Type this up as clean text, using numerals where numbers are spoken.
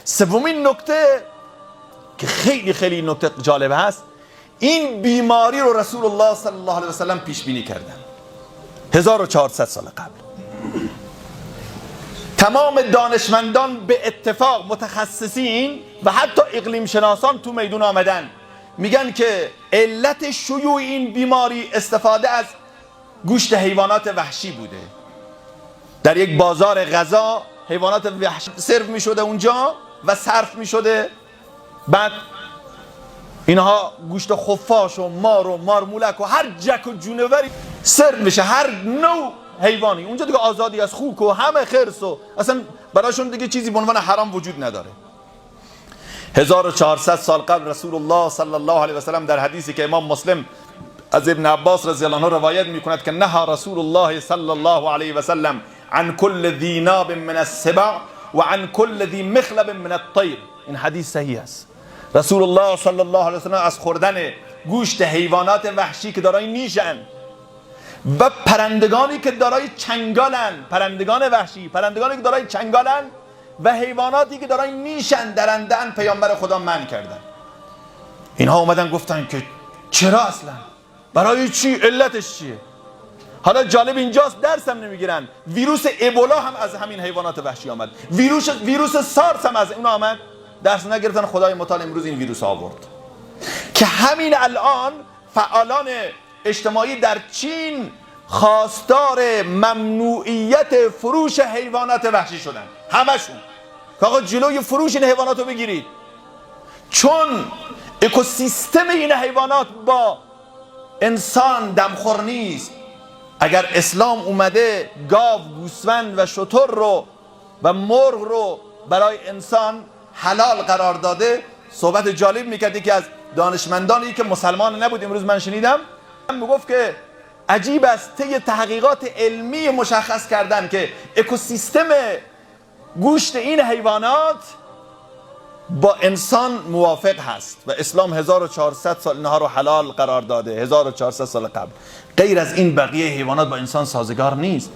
سومین نکته که خیلی خیلی نکته جالب هست، این بیماری رو رسول الله صلی الله علیه و سلم پیش بینی کردن 1400 سال قبل. تمام دانشمندان به اتفاق، متخصصین و حتی اقلیم شناسان تو میدون آمدن، میگن که علت شیوع این بیماری استفاده از گوشت حیوانات وحشی بوده. در یک بازار غذا حیوانات وحشی سرو میشده اونجا و صرف میشده، بعد اینها گوشت خفاش و مار و مارمولک و هر جک و جونوری سرو میشه، هر نوع حیوانی اونجا دیگه، آزادی از خوک و همه خرس و اصلا براشون دیگه چیزی به عنوان حرام وجود نداره. 1400 سال قبل رسول الله صلی الله علیه و سلم در حدیثی که امام مسلم از ابن عباس رضی الله عنه روایت میکند که نهى رسول الله صلی الله علیه و سلم عن كل ذی ناب من السبع و عن كل ذی مخلب من الطیر. این حدیث صحیح است. رسول الله صلی الله علیه و سلم از خوردن گوشت حیوانات وحشی که دارای نیشن و پرندگانی که دارای چنگالن، پرندگان وحشی، پرندگانی که دارای چنگالن و حیواناتی که دارای نیشن، درندن، پیامبر خدا منع کردن. اینها اومدن گفتن که چرا اصلا؟ برای چی؟ علتش چیه؟ حالا جالب اینجاست درس هم نمیگیرن. ویروس ابولا هم از همین حیوانات وحشی آمد، ویروس سارس هم از اون آمد. درس نگرفتن. خدای متعال امروز این ویروس آورد که همین الان فعالان اجتماعی در چین خواستار ممنوعیت فروش حیوانات وحشی شدن، همشون، که آقا جلوی فروش این حیوانات رو بگیرید، چون اکوسیستم این حیوانات با انسان دمخور نیست. اگر اسلام اومده گاو، گوسفند و شتر رو و مرغ رو برای انسان حلال قرار داده، صحبت جالب میکرد یکی از دانشمندانی که مسلمان نبود، امروز من شنیدم میگفت که عجیب است، طی تحقیقات علمی مشخص کردن که اکوسیستم گوشت این حیوانات با انسان موافق هست و اسلام 1400 سال اینها رو حلال قرار داده، 1400 سال قبل. غیر از این بقیه حیوانات با انسان سازگار نیست.